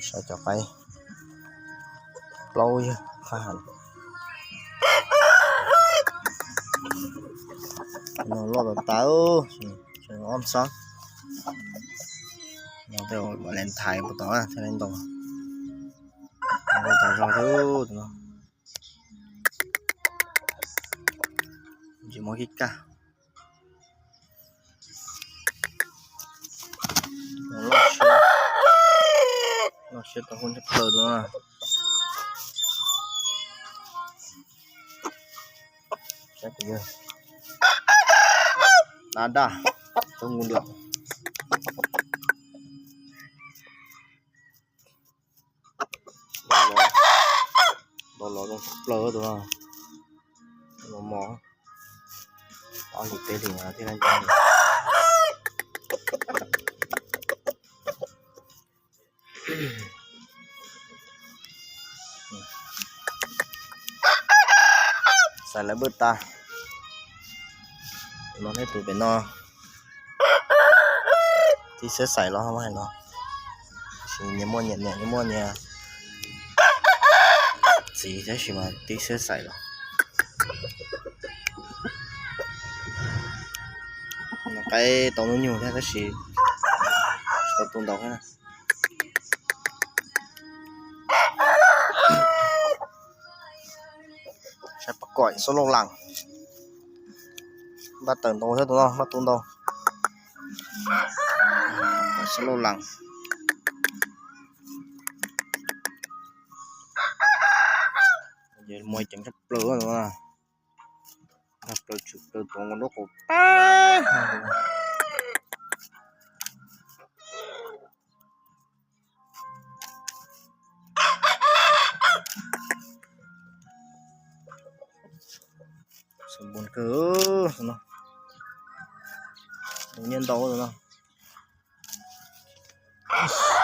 ໃສ່ເຂົ້າໄປ ເປົ່າຢູ່ ພາຫັນ ນອນລອດຕາ ເອີ ສວຍງາມຊະ ນອນແຕ່ວາແລນໄທບໍ່ຕ້ອງນະ ແຕ່ແລນໂຕ ນອນແຕ່ວາເດີເນາະ ຈິມອກິກາ ລອກເຊ ລອກເຊຕະຮຸນຈະເປີດດູນະ ແຊບເດີ ນາດາ ຕົວງູດຽວ ລໍໆ ເປີດດູນະ ລໍໆ ເອົາຫຼີເຕະຫຼີນະ ທີ່ນັ້ນ ໃສ່ລະເບີດຕາ ນອນໃຫ້ຕູເປັນນອນ ຕີເສື້ອໃສ່ລະ ເອົາມາໃຫ້ນອນ ຊິເຍມົວເຍເຍ ເຍມົວເຍ ຊິໄດ້ຊິມາຕີເສື້ອໃສ່ລະ ໄກ່ຕົວໜູໆ ແທ້ກໍຊິ ຕົວຕຸ່ນດອກນະ ໃສ່ປາກ້ອຍ ໂຊໂລຫຼັງ ບາດເຕີນໂຕເທື່ອໂຕເນາະ ບາດຕຸ່ນໂຕ ໂຊໂລຫຼັງ ເດມວຍຈັ່ງຈະເປີດນະ ເປີດຊຸດເປີດໂຕ ໂດໂກ ປາ ສົມບູນຄືເນາະ ເນຍນໂຕເນາະ.